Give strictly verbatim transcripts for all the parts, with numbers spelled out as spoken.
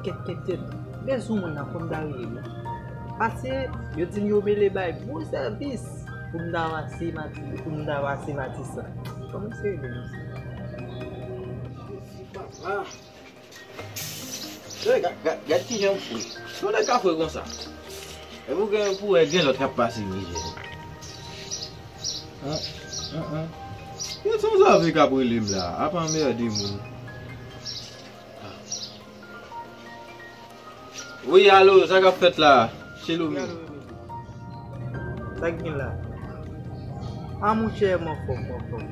Kèt, kèt, kèt. Men sou moun nan, fò m ta rele l. Paske yo di m yo mele bay bon sèvis pou m ta pase Mati, pou m ta pase Matisan. Fò m eseye rele l. Jezi, papa. Gad, gad, gad kijan m fre. Son nèg ka fre konsa. E pou gen, pou wè gen lòt k ap pase mizè. An, an, an. Gen sanzave k ap rele m la. Ap anmède moun. Wi, alo, sa k ap fèt la? Chelomi. Sa k gen la? A, monchè, m anfòm, m anfòm.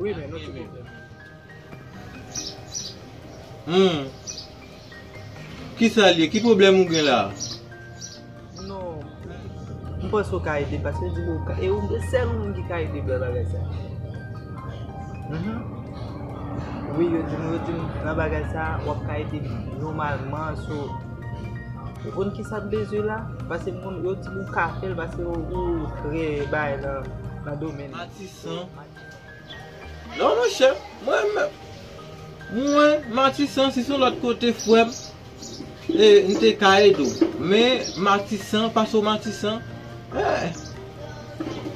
Wi, men, non, se pwoblèm. Hmm. Kisa l ye? Ki pwoblèm ou gen la? Non, m panse w ka ede, paske yo di m ou ka, e ou se sèl moun ki ka ede m nan bagay sa. Mhm. Wi, yo di m, yo di m nan bagay sa, w ap ka ede m nòmalman, so, ou konn kisa m bezwen la? Paske m konn, yo di m ou ka fè l, paske ou, ou trè bay nan, nan domèn. Matisan. Non, monchè, mwen menm, mwen, Matisan, si se yon lòt kote, frè m, e, m te ka ede w. Men, Matisan, pase w Matisan, e,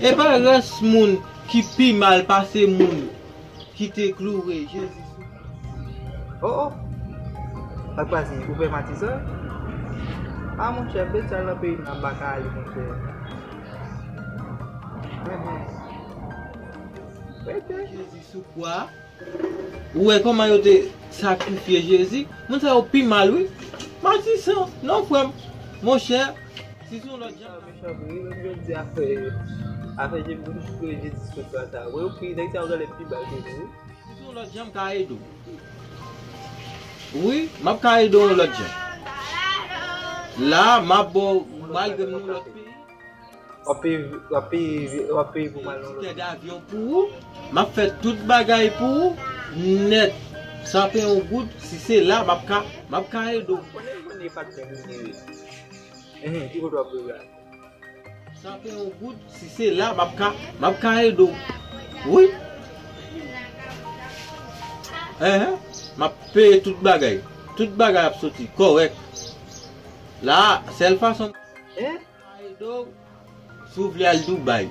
e pa rès moun ki pi mal pase moun ki te kloure Jezi sou. Oh, oh! Sa k pase, ou pè Matisan? A, monchè, bèt sa nan peyi m nan, m pa ka ale, monchè. Mhm. Jezi sou kwa. Ou wè kòman yo te sakrifye Jezi? Moun sa yo pi mal, wi. Matisan, non, frè m. Monchè, si se yon lòt jan. Mechan vre, menm jodi afè, afè Jezi sou kwa sa. Wè, yo pi, nèg sa yo genlè pi mal ke nou, wi. Si se yon lòt jan, m ka ede w. Wi, m ap ka ede w yon lòt jan. La, m ap ba w, malgre m nan yon lòt peyi. W ap peye, w ap peye, w ap peye pou m al nan lòt. Tikè davyon pou ou. M ap fè tout bagay pou ou. Nèt. San peye yon goud. Si se la, m ap ka, m ap ka ede w. Konnen, konnen patnè m ye. Enhen, ki kote w ap viv la? San peye yon goud. Si se la, m ap ka, m ap ka ede w. Wi. Enhen. M ap peye tout bagay. Tout bagay ap soti kòrèk. La, sèl fason. Enhen. Si w vle al Dubai.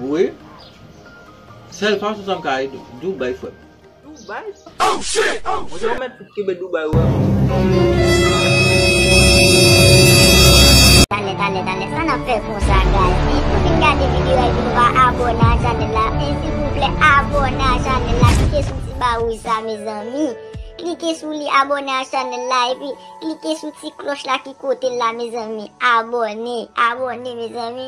Wi. Sèl fason sa m ka al Dubai, frè m. Dubai? Oh, shit! Oh, shit! Mwen, mwen mèt fout kenbe Dubai, wè. Talè, talè, talè. Sa n ap fè konsa, guys? Nou fin gade videyo a epi nou pa abòne a chanèl la. E, silvouplè, abòne a chanèl la. Klike sou ti ba wouj sa, mezanmi. Klike sou li, abòne a chanèl la, epi klike sou ti klòch la ki kote l la, mezanmi. Abòne, abòne, mezanmi.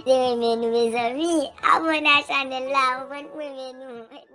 Se renmen nou, mezanmi. Abòne a chanèl la, ou konprann, pou renmen nou.